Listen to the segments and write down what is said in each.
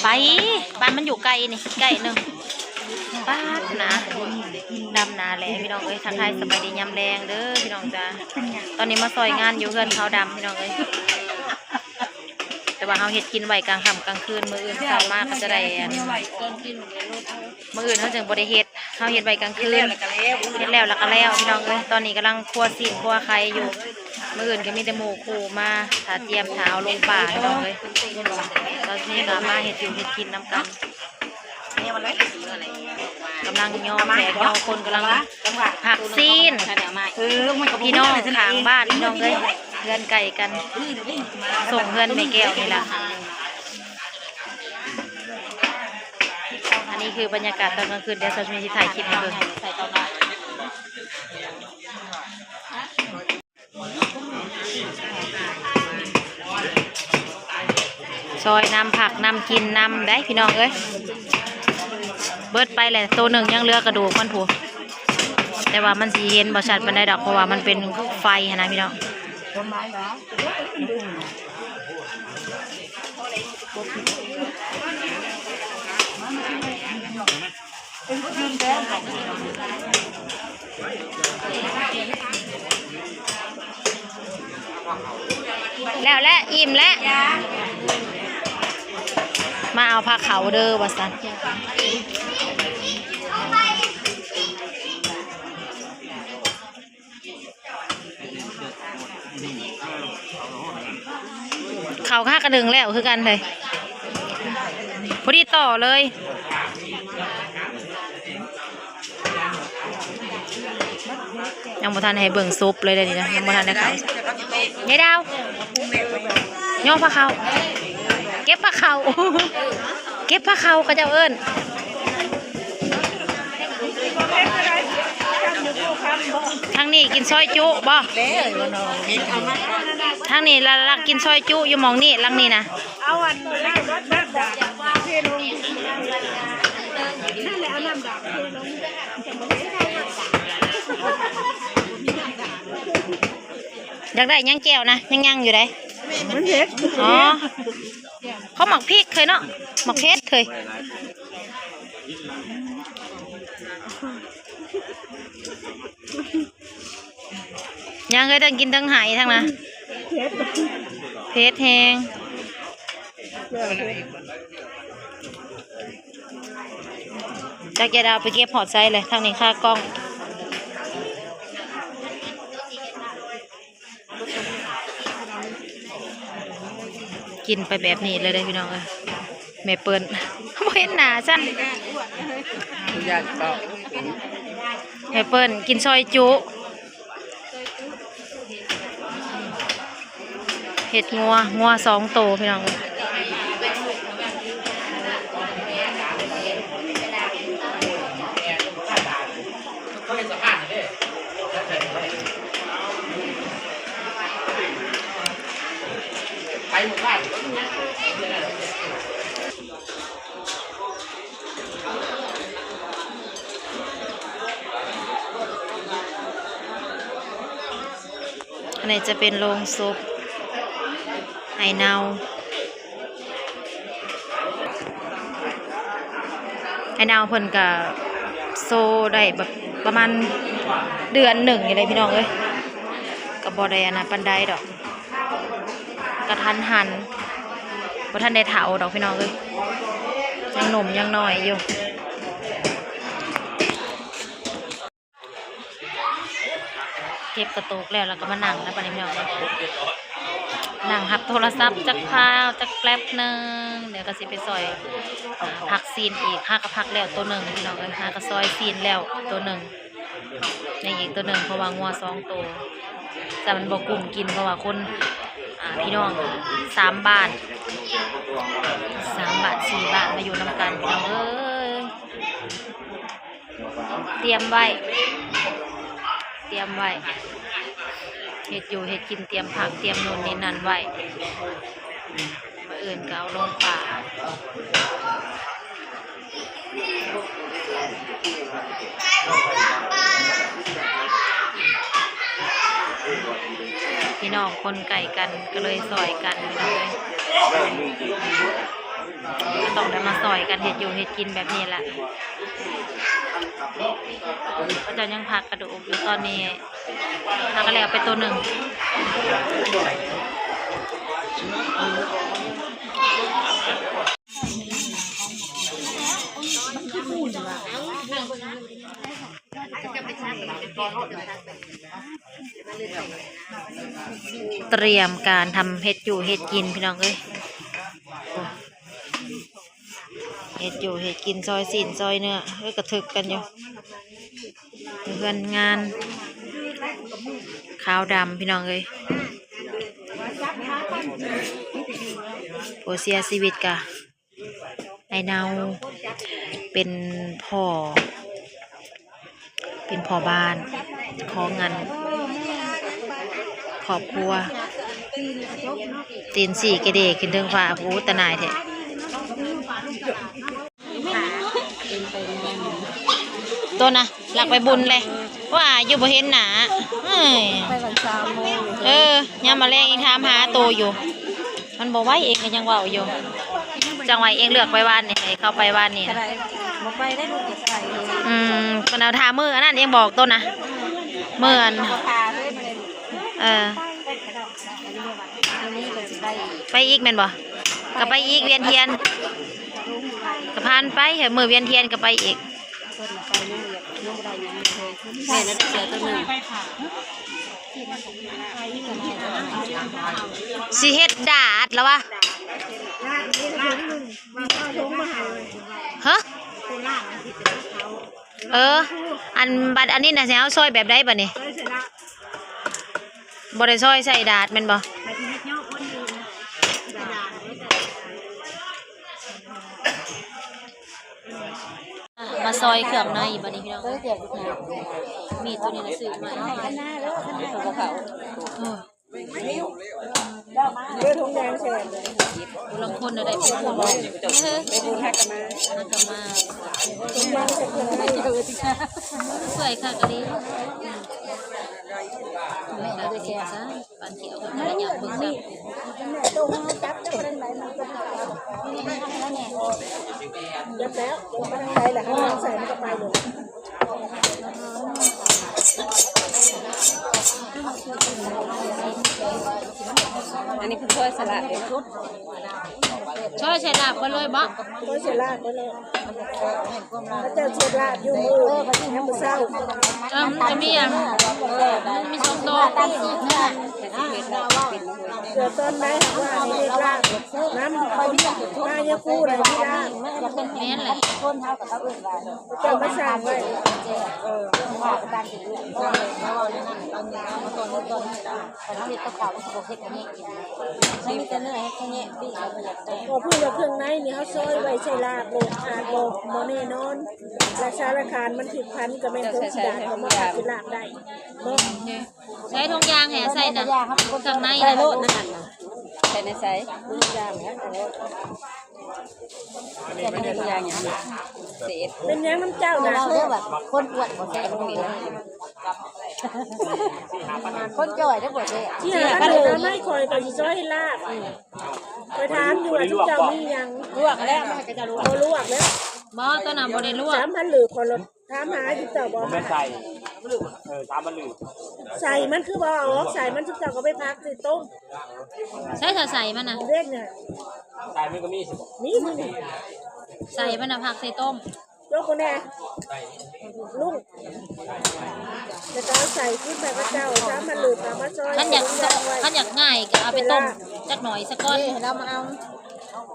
ໄປ ບ້ານມັນຢູ່ໄກນີ້ ໃກ້ໜຶ່ງ. ປາດນາ ດຳນາແຫຼະພີ່ນ້ອງເອີຍ. ທັກທາຍສະບາຍດີຍາມແລງເດີພີ່ນ້ອງຈ້າ. ຕອນນີ້ມາຊ່ອຍງານຢູ່ເຮືອນເຂົາດຳພີ່ນ້ອງເອີຍ. ແຕ່ວ່າເຮົາເຮັດກິນໄວ້ກາງຄ່ຳກາງຄືນ ມື້ອື່ນເຊົ້າມາກໍຈະໄດ້ ອັນ ມື້ອື່ນເຮົາຈຶ່ງບໍ່ໄດ້ເຮັດ ເຮົາເຮັດໄວ້ກາງຄືນ ເຮັດແລ້ວແລ້ວກໍແລ້ວພີ່ນ້ອງເອີຍ. ຕອນນີ້ກຳລັງຄົວຊີ້ນຄົວໄຂ່ຢູ່ ມື້ອື່ນກໍມີແຕ່ໝູ່ຄູ່ມາຖ້າຕຽມຖ້າເອົາລົງປ່າພີ່ນ້ອງເອີຍ. ຕອນນີ້ກໍມາເຮັດຢູ່ເຮັດກິນນຳກັນ ກຳລັງຍໍແຂກຍໍຄົນ ກຳລັງຜັກຊີ້ນ ພີ່ນ້ອງຂ້າງບ້ານພີ່ນ້ອງເອີຍ ເຮືອນໃກ້ກັນ ສົ່ງເຮືອນແມ່ແກ້ວນີ້ລະ. ອັນນີ້ຄືບັນຍາກາດຕອນກາງຄືນ ດຽວສາວຊຸມນີຊິຖ່າຍຄລິບໃຫ້ເບິ່ງ. ຊ່ອຍນຳຜັກນຳກິນນຳໄດ໋ພີ່ນ້ອງເອີຍ. ເບິດໄປແຫຼະໂຕໜຶ່ງ ຍັງເຫຼືອກະດູກມັນພຸ້ນ ແຕ່ວ່າມັນຊິເຫັນບໍ່ຊັດປານໃດດອກ ເພາະວ່າມັນເປັນໄຟຫັ້ນນະພີ່ນ້ອງ. ແລ້ວແຫຼະ ອີ່ມແລ້ວ ມາເອົາພາເຂົ້າເດີວ່າຊັ້ນ. ເຂົ້າຫາກະດຶງແລ້ວຄືກັນເລີຍ ພໍດີຕໍ່ເລີຍ. ຍັງບໍ່ທັນໃຫ້ເບິ່ງສົບເລີຍເດ້ນີ້ນະ ຍັງບໍ່ທັນໄດ້ເຂົ້າ. ຍາຍດາວ ຍໍພາເຂົ້າ ເກັບພາເຂົ້າ ເກັບພາເຂົ້າ ເຂົາເຈົ້າເອີ້ນ. ທາງນີ້ກິນຊອຍຈຸບໍ? ທາງນີ້ລະ ລະກິນຊອຍຈຸຢູ່ໝ່ອງນີ້ ຫຼັງນີ້ນະ. ເອົາອັນ ນ້ຳດາກເທລົງ ນັ້ນແຫຼະ ເອົານ້ຳດາກເທລົງ. ຢາກໄດ້ຫຍັງແຈ່ວນະ ຍັງຍັງຢູ່ໃດ໋. ມັນເຜັດ ອໍ ເຂົາໝາກພິກເຄີຍເນາະ ໝາກເຜັດເຄີຍ. ຍັງເຄີຍທັງກິນທັງໄຫ້ທັງນະ ເຜັດ ເຜັດແຮງ. ຈັກຢາດາວໄປເກັບຮອດໃສເລີຍ ທາງນີ້ຄາກ້ອງ. ກິນໄປແບບນີ້ເລີຍເດ້ພີ່ນ້ອງເອີຍ. ແມ່ເປີ້ນ ບໍ່ເຫັນໜ້າຊັ້ນ ຢ້ານເປາະ. ແມ່ເປີ້ນກິນຊອຍຈຸ ເຫັດງົວ ງົວສອງໂຕພີ່ນ້ອງ. ອັນນີ້ຈະເປັນໂລງສົບອ້າຍເນົ່າ. ອ້າຍເນົ່າເພິ່ນກະໂຊໄດ້ແບບປະມານເດືອນໜຶ່ງນີ້ແຫຼະພີ່ນ້ອງເອີຍ. ກະບໍ່ໄດ້ອັນນັ້ນປານໃດດອກ ກະທັນຫັນ ບໍ່ທັນໄດ້ເຖົ້າດອກພີ່ນ້ອງເອີຍ. ຍັງໜຸ່ມຍັງນ້ອຍຢູ່. ເກັບກະໂຕກແລ້ວ ແລ້ວກໍມານັ່ງແລ້ວບັດນີ້ພີ່ນ້ອງເອີຍ. ນັ່ງຮັບໂທລະສັບຈັກຄາວ ຈັກແປັບໜຶ່ງ ດຽວກໍຊິໄປຊ່ອຍ ອ່າ ຜັກຊີ້ນອີກ. ຫາກໍຜັກແລ້ວໂຕໜຶ່ງພີ່ນ້ອງເອີຍ. ຫາກໍຊອຍຊີ້ນແລ້ວໂຕໜຶ່ງ ຍັງອີກໂຕໜຶ່ງ ເພາະວ່າງົວສອງໂຕ ແຕ່ມັນບໍ່ກຸ້ມກິນ ເພາະວ່າຄົນ ອ່າ ພີ່ນ້ອງສາມບ້ານ ສາມບ້ານ ສີ່ບ້ານມາຢູ່ນຳກັນພີ່ນ້ອງເອີຍ. ຕຽມໄວ້ ຕຽມໄວ້ ເຮັດຢູ່ເຮັດກິນ ຕຽມຜັກ ຕຽມໂນ່ນນີ້ນັ້ນໄວ້. ມື້ອື່ນກໍເອົາລົງປ່າ. ພີ່ນ້ອງຄົນໃກ້ກັນກໍເລີຍຊ່ອຍກັນພີ່ນ້ອງເອີຍ. ຕ້ອງໄດ້ມາຊ່ອຍກັນເຮັດຢູ່ເຮັດກິນແບບນີ້ແຫຼະ. ເຂົາເຈົ້າຍັງພັກກະດູກຢູ່ ຕອນນີ້ຫາກະແລ້ວໄປໂຕໜຶ່ງ. ຕຽມການທຳເຮັດຢູ່ເຮັດກິນ ພີ່ນ້ອງເອີຍ. ເຮັດຢູ່ເຮັດກິນ ຊອຍຊີ້ນຊອຍເນື້ອ ເອີ ກະຖືກກັນຢູ່ ເຮືອນງານຂາວດຳ ພີ່ນ້ອງເອີຍ. ຜູ້ເສຍຊີວິດກະ ອ້າຍເນົ່າ ເປັນພໍ່ ເປັນພໍ່ບ້ານຂອງອັນຄອບຄົວ ຕີນສີ່ກະເດຂຶ້ນເທິງຟ້າ. ໂອ້ ຕາໜ່າຍແທ້. ໂຕນະ ລັກໄປບຸນເລີຍ ວ່າຢູ່ບໍ່ເຫັນໜ້າ. ເອີຍ ໄປວັນຊາວໂມງ ເອີ ຍາມມາແລງຍັງຖາມຫາໂຕຢູ່. ມັນບໍ່ໄຫວ ເອງກະຍັງເວົ້າຢູ່ ຈັ່ງວ່າເອງເລືອກໄປວານນີ້ ໃຫ້ເຂົາໄປວານນີ້ນະ. ບໍ່ໄປໄດ້ລູກ ຢາກໄປ. ອືມ ເພິ່ນເອົາຖ້າມື້ອັນນັ້ນເອງບອກໂຕນະ ມື້ອັນ ເອີ ໄປອີກແມ່ນບໍ່? ກະໄປອີກ ວຽນທຽນ ກະຜ່ານໄປ ມື້ວຽນທຽນກະໄປອີກ. ແມ່ນແລ້ວ ເສືອໂຕໜຶ່ງ ຊິເຮັດດາດລະວະ. ຮະ? ເອີ ອັນ ບັດອັນນີ້ນະ ຊິເຮົາຊອຍແບບໃດບັດນີ້? ບໍ່ໄດ້ຊອຍໃສ່ດາດແມ່ນບໍ່? ມາຊອຍເຄື່ອງໃນບັດນີ້ພີ່ນ້ອງເອີຍ. ມີດໂຕນີ້ນະຊື້ມາ ເອີ ຜູ້ລາງຄົນນະໄດ້ຜູ້ລາງຄົນ ໄປບຸນຮັກກະມາ ຮັກກະມາ ຊ່ວຍຄັກອີ່ຫຼີ. ແມ່ນເດ້ ແຊບຊະ ປານແກ້ວກັນລະຍາມເບິ່ງນຳ. ອັນນີ້ເພິ່ນຊ່ອຍສະຫຼາກເດ້. ຊ່ອຍໃສ່ລາບເບິດເລີຍບໍ? ຊ່ອຍໃສ່ລາບເບິດເລີຍ. ເຂົາເຈົ້າຊິລາບຢູ່ມື້ອື່ນ ຍາມມື້ເຊົ້າ. ເອີ ມັນກະມີອັນ ມັນມີສອງໂຕ. ເກີດຕອນໃດຫາກວ່າໃຫ້ລາບນຳ ມາຍາຄູໄດ້ທີ່ລາບ. ແມ່ນແຫຼະ ເຈົ້າມາສ້າງໄວ້. ເອີ ເຮົາເຮັດກັບເຂົາ ມັນຊິບໍ່ເຮັດອັນນີ້ ມັນມີແຕ່ເນື້ອ ເຮັດແຄ່ນີ້ປີ້ງ ເຮົາບໍ່ຢາກແຕ່ງ. ເພາະເພິ່ນວ່າເຄື່ອງໃນນີ້ເຮົາຊອຍໄວ້ໃສ່ລາບໂລດ ອາດບໍ່ ບໍ່ແນ່ນອນ ແລະ ສາລະຄານມັນຖືກພັນ ກະແມ່ນເພິ່ນຊິດາດເຂົ້າມາຜັດເປັນລາບໄດ້ເນາະ. ໃສ່ຖົງຢາງໃຫ້ໃສ່ນະ ເຄື່ອງໃນນະ ໃສ່ໂລດນະ ໃສ່ໃນໃສ ຖົງຢາງນະ. ເປັນຫຍັງນຳເຈົ້ານະ? ຄົນອ້ວນບໍ່ແຊບ ຄົນຈ່ອຍໄດ້ບໍ່ແຊບ. ຊິຫາມາເດີນມາໃຫ້ຂ້ອຍ ຂ້ອຍຊິຊ່ອຍລາບ. ຂ້ອຍຖາມຢູ່ວ່າເຈົ້າມີຫຍັງ? ລວກແລ້ວ ບໍ່ລວກແລ້ວ. ບໍ່ ໂຕນັ້ນບໍ່ໄດ້ລວກ. ສາມພັນ ຫຼື ຂ້ອຍລະ ຖາມຫາຢູ່ເຈົ້າບໍ່? ບໍ່ແມ່ນໃສ່ ເອີ ສາມພັນ ຫຼື ໃສ່ມັນຄືບໍ່ເອົາອອກ ໃສ່ມັນ ຊຸມເຈົ້າກະໄປພັກໃສ່ຕົ້ມ. ໃສ່ ຖ້າໃສ່ມັນນະ ເດ້ນະ ໃສ່ມັນກະມີຊິບໍ່? ມີ ມີ ມີ ໃສ່ມັນນະ ພັກໃສ່ຕົ້ມ. ຍົກໂຕແນ່ ລຸງ ແລ້ວກະເອົາໃສ່ຄືນໃສ່ຂະເຈົ້າ ສາມພັນ ຫຼື ກະມາຊ່ອຍ. ຄັນຢາກ ຄັນຢາກງ່າຍກະເອົາໄປຕົ້ມຈັກໜ້ອຍສາກ່ອນ ເອົາມາເອົາ.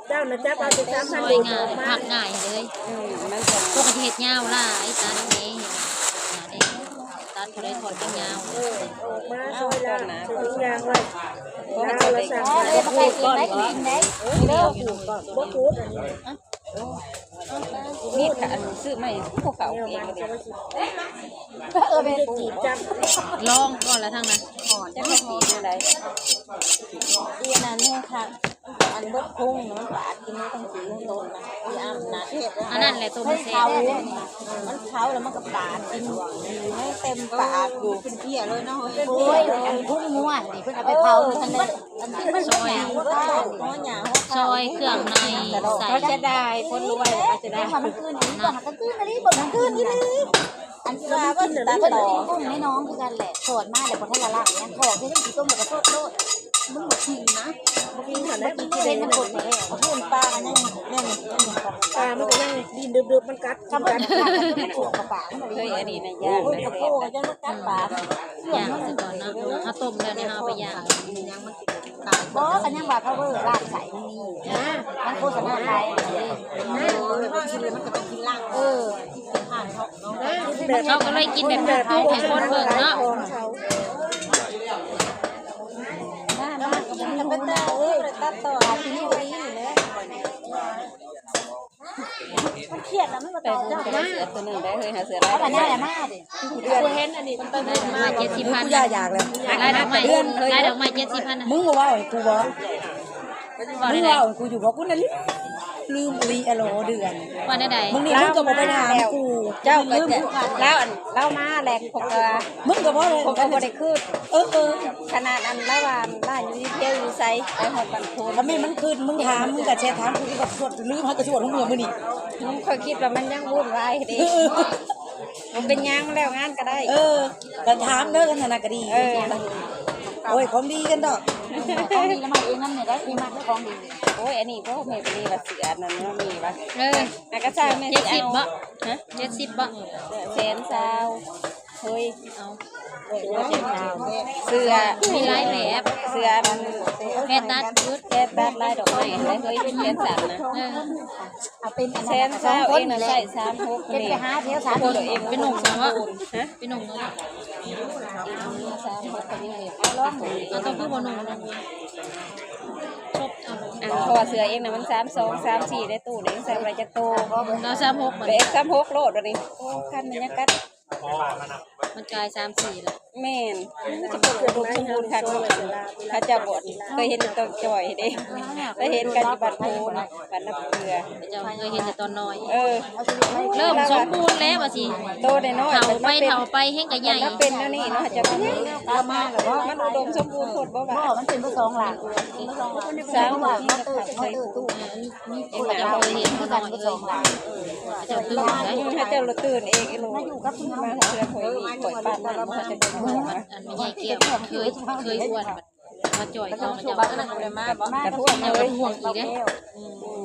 ເຈົ້ານະຈັບເອົາແຕ່ສາມພັນ ຫຼື ອອກມາ ພັກງ່າຍເລີຍ. ເອີ ມັນກະ ພວກກະຊິເຮັດຍາວຫຼາຍ ຕັດແນ່ ຕັດເທົ່າໃດຖອດຈັ່ງຍາວ. ເອີ ອອກມາຊ່ອຍລາບ ຊື້ທຸກຢ່າງໄວ້ ລາວລະສັ່ງ ເອົາໄປຂູດກ່ອນ ເອົາໄປຂູດກ່ອນ ບໍ່ຂູດອັນນີ້. ມີດ ອັນ ຊື້ໃໝ່ຄືບໍ່ເຂົ້າເອງເດ. ເອີ ແມ່ນ ລອງກ່ອນລະທາງນັ້ນ ຈັກຊິກິນແນວໃດ. ອີອັນນັ້ນແຮງຄັກ ອັນເບິດພຸງນະ ມັນປາດກິນທັງສີທັງໂຕນນະ. ອີອັນນັ້ນ ອັນນັ້ນແຫຼະໂຕມັນແຊບ ມັນເຜົາລະມັນກະປາດກິນ ແຮງເຕັມປາກຢູ່ ເປັນເພຍເລີຍເນາະ. ໂອ້ຍ ອັນພຸງງົວນີ້ເພິ່ນເອົາໄປເຜົາຢູ່ຫັ້ນເລີຍ. ຊອຍ ຊອຍເຄື່ອງໃນໃສ່ ເຂົາເສຍດາຍ ຄົນລວຍເຂົາເສຍດາຍ ເບິ່ງກາງຄືນອີ່ຫຼີ ເບິ່ງກາງຄືນອີ່ຫຼີ ອັນທີ່ວ່າເພິ່ນຕັດຕໍ່ ເພິ່ນກິນກຸ້ງໃນໜອງຄືກັນແຫຼະ ຖອດມາແລ້ວບໍ່ທັນລະລ້າງຫຍັງ ຖອດຄືຍັງຊິຕົ້ມແລ້ວກໍສົດໂລດ ມັນບໍ່ກິນນະ ບໍ່ກິນຫັ້ນແຫຼະ ເຫັນມັນບົດແລ້ວ ເພິ່ນປາກໍຍັງແນ່ນ ປາມັນກໍຍັງດິ້ນເດີບໆ ມັນກັດ ມັນກັດ ເຄີຍອັນນີ້ນະ ໂອ້ຍ ຢາກ ໂອ້ຍ ກະໂປກະຍັງມັນກັດປາ ຍ່າງໃສ່ກ່ອນເນາະ ເຮົາຕົ້ມແລ້ວນີ້ ເຮົາເອົາໄປຍ່າງ ບໍ່ ກໍຍັງວ່າເຂົາເວີລາດໃສ່ມັນມີ ນະ ມັນໂຄສະນາຂາຍ ເອີ ເຮົາກໍເລີຍກິນແບຂາຍໃຫ້ຄົນເບິ່ງເນາະ ມາ ມາ ກໍບໍ່ໄດ້ຕັດຕໍ່ ທີ່ນີ້ບໍ່ດີແຫຼະ. ມັນຄຽດແລ້ວ ມັນບໍ່ຕອບເຈົ້າ ມາ ເສືອໂຕໜຶ່ງໄດ້ເຮີ້ຍ ຫາເສືອລາຍດອກໄມ້ ມາເດ້ ເດືອນ ກູເຫັນອັນນີ້ ມັນເຕີມມາ ເຈັດສິບພັນ ລາຍດອກໄມ້ ເດືອນ ລາຍດອກໄມ້ ເຈັດສິບພັນ ມຶງບໍ່ເວົ້າໃຫ້ກູບໍ? ເວົ້າ ມຶງເວົ້າໃຫ້ກູຢູ່ບໍ? ກູນັ້ນລືມອີ່ຫຼີ ອາໂຫຼ ເດືອນ ວ່າແນວໃດ? ມື້ນີ້ມຶງກໍບໍ່ໄປຖາມກູ ເຈົ້າກໍຈະ ລາວອັນ ລາວມາແລ້ວ ພວກກໍ ມຶງກໍບໍ່ໄດ້ ພວກກໍບໍ່ໄດ້ຄື ເອີ ເອີ ຂະໜາດອັນລາວວ່າລາວຢູ່ເທວຢູ່ໃສ ໄປຮອດບ້ານໂພນ ຖ້າແມ່ນມັນຄື ມຶງຖາມ ມຶງກໍແຊດຖາມ ກູກໍຊວດລືມ ຫາກໍຊວດຫົວເມືອມື້ນີ້ ຂ້ອຍຄິດວ່າມັນຍັງວຸ່ນວາຍເດ້ ເອີ ບໍ່ເປັນຫຍັງ ແລ້ວງານກໍໄດ້ ເອີ ກໍຖາມເດີ ຄັນນັ້ນນະກໍດີ ເອີ ໂອ້ຍ ຂອງດີກັນດອກ ຂອງດີລະມາເອງນຳແດ່ ໄດ້ທີ່ມັກຂອງດີ ໂອ້ຍ ອັນນີ້ບໍ່ ແມ່ນນີ້ວ່າເສືອອັນນັ້ນເນາະ ມີວ່າ ເອີ ອາ ກະຊ່າງແມ່ ເຈັດສິບ ຊິເອົາ ບໍ່? ຮະ ເຈັດສິບ ບໍ່? ແສນຊາວ ເຮີ້ຍ ເອົາ ເສືອ ມີຫຼາຍແບບ ເສືອມັນ ແພດຕັດ ແພດຕັດລາຍດອກໄມ້ ເຮີ້ຍ ເປັນແຂນສັ້ນນະ ເອີ ເອົາເປັນອັນນັ້ນ ແສນຊາວເອງນະ ໃສ່ສາມຫົກ ເປັນໄປຫາແຖວສາມ ເປັນໜຸ່ມເນາະ ຮະ ເປັນໜຸ່ມເນາະ ສາມຫົກ ເອົາລອງ ເອົາ ຕ້ອງຄືບໍ່ໜຸ່ມ ຄົບເອົາ ອັນ ເພາະວ່າເສືອເອງນະ ມັນສາມສອງ ສາມສີ່ ໄດ້ ໂຕເດ້ ໃສ່ບໍ່ໄດ້ຈັກໂຕ ເອົາສາມຫົກ ບັດນີ້ ເອົາສາມຫົກໂລດບັດນີ້ ໂອ້ ຄັນມັນຍັງກັດ ມັນກາຍສາມສີ່ແລ້ວ ແມ່ນ ມັນຈະເປັນອຸດົມສົມບູນຄັກເນາະ ເຂົາເຈົ້າບໍ່ ເຄີຍເຫັນແຕ່ຕອນຈ່ອຍເດ້ ໄປເຫັນກັນຢູ່ບ້ານໂພນ ບ້ານນາເກືອ ເຈົ້າເຄີຍເຫັນແຕ່ຕອນນ້ອຍ ເອີ ເລີ່ມສົມບູນແລ້ວວ່າຊິ ໂຕນ້ອຍໆ ເຖົ້າໄປ ເຖົ້າໄປແຮງກະໃຫຍ່ ມັນເປັນແນວນີ້ເນາະ ເຈົ້າ ມັນອຸດົມສົມບູນໂພດບໍ່ວ່າ ບໍ່ ມັນເປັນສອງຫຼັງ ສາມຫຼັງ ເອີ ເຫັນບໍ່ນ້ອຍເອີຍ ເຂົາເຈົ້າຕື່ນໄດ໋ ເຂົາເຈົ້າລະຕື່ນເອງ ມາຢູ່ກັບເຮົາ ມາເຮືອນຂ້ອຍນີ້ ຂ້ອຍປານນັ້ນ ເຂົາເຈົ້າບໍ່ຮູ້ວ່າ ອັນແມ່ໃຫຍ່ແກ້ວເຄີຍ ເຄີຍອ້ວນ ມາຈ່ອຍເຂົາ ເຂົາເຈົ້າ ມາ ເຂົາເຈົ້າເລີຍ ເຂົາເຈົ້າເປັນຫ່ວງອີກເດ້ ອືມ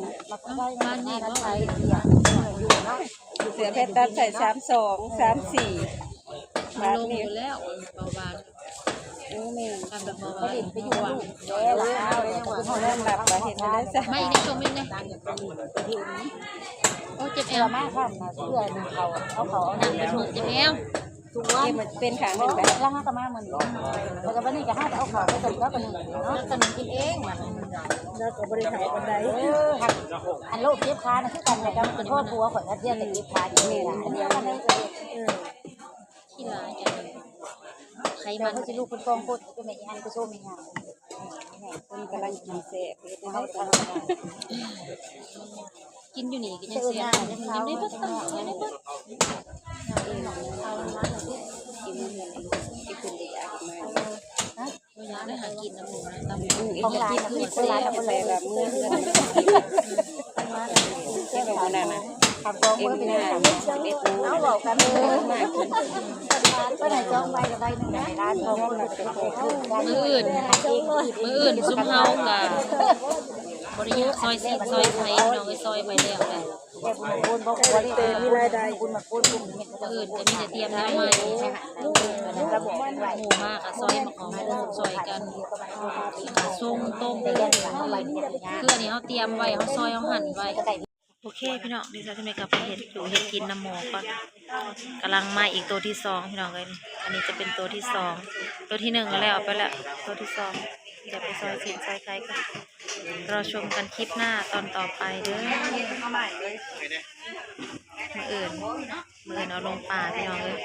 ບ້ານນີ້ເຮົາ ເສືອແພດຕັດໃສ່ສາມສອງ ສາມສີ່ ມັນລົງຢູ່ແລ້ວ ເບົາຫວານ ໂອ້ ແມ່ນ ຄັນແບບວ່າ ເຂົາຫຼິ້ນໄປຢູ່ນຳລູກແລ້ວລະ ເອົາແລ້ວ ເຮົາເລີ່ມຫຼັບລະ ເຮັດແນວໃດຊະ ໄມ້ໃນຊົມເອງເດ້ ໂອ້ ເຈັບແອວ ເອົາເຂົ້າ ເອົາ ເຈັບແອວ ເປັນຂາໜຶ່ງໄປ ລະຫາກະມາມື້ນີ້ ລະກະບາດນີ້ກະຫາກະເອົາເຂົ້າໄປກັນ ລະກະໜຶ່ງເນາະ ລະກະໜຶ່ງກິນເອງ ລະກະບໍ່ໄດ້ເຂົ້າປານໃດ ເອີ ອັນໂລກເຈັບຂານະຄືກັນ ລະກະມັນເປັນຄອບຄົວຂ້ອຍ ກະເຈັບຂາ ແມ່ນ ອັນດຽວກັນເລີຍ ເອີ ຂີ້ຫຼ້າຈັງ ໄຂມັນ ເຂົາຊິລູກເປັນກອງໂພດ ເປັນແມ່ອີ່ຫັ້ນ ໄປໂຊແມ່ຍ່າ ເພິ່ນກຳລັງກິນແຊບ ເຮັດໃຫ້ເຮົາ ກິນຢູ່ນີ້ກໍຍັງແຊບ ກິນໄດ້ເບິດ ກິນໄດ້ເບິດ ກິນເຮືອນເອງ ກິນເພິ່ນກໍຢາກມາ ບໍ່ຢາກໄດ້ຫາກິນນຳໝູ່ນຳຕຳ ຂອງຫຼານ ກິນແຊບ ແຕ່ວ່າເມືອເຮືອນ ເອີ ມື້ນັ້ນນະ ເອັມນາ ສິບເອັດໂມງ ເຮົາເວົ້າກັນ ເອີ ມາກິນ ເພິ່ນໃຫ້ຈອງໄວ້ລະໃບໜຶ່ງໃນຮ້ານ ມື້ອື່ນ ມື້ອື່ນຊຸມເຮົາກະບໍ່ໄດ້ຢາກຊອຍຊີ້ນຊອຍໄຂ່ ພີ່ນ້ອງເອີຍ ຊອຍໄວ້ແລ້ວແຫຼະ ແຕ່ບຸນມາໂກນບໍ່ ເອີ ແຕ່ມີລາຍໄດ້ ບຸນມາໂກນ ມື້ອື່ນກະມີແຕ່ຕຽມແນວໃໝ່ ໝູ່ມາກະຊອຍໝາກຫອມ ຊອຍກັນ ຊົງຕົ້ມ ຄືອັນນີ້ເຮົາຕຽມໄວ້ ເຮົາຊອຍ ເຮົາຫັ່ນໄວ້. ໂອເຄ ພີ່ນ້ອງ ດີຊາວເທເມກະໄປເຮັດຢູ່ເຮັດກິນນຳໝໍ່ກ່ອນ ກຳລັງມາອີກໂຕທີສອງ ພີ່ນ້ອງເອີຍ ອັນນີ້ຈະເປັນໂຕທີສອງ ໂຕທີໜຶ່ງກະແລ້ວໄປແລ້ວ ໂຕທີສອງ ດຽວໄປຊອຍຊີ້ນຊອຍໄຂ່ກ່ອນ ລໍຊົມກັນຄລິບໜ້າຕອນຕໍ່ໄປເດີ ມື້ອື່ນ ມື້ອື່ນເອົາລົງປ່າ ພີ່ນ້ອງເອີຍ.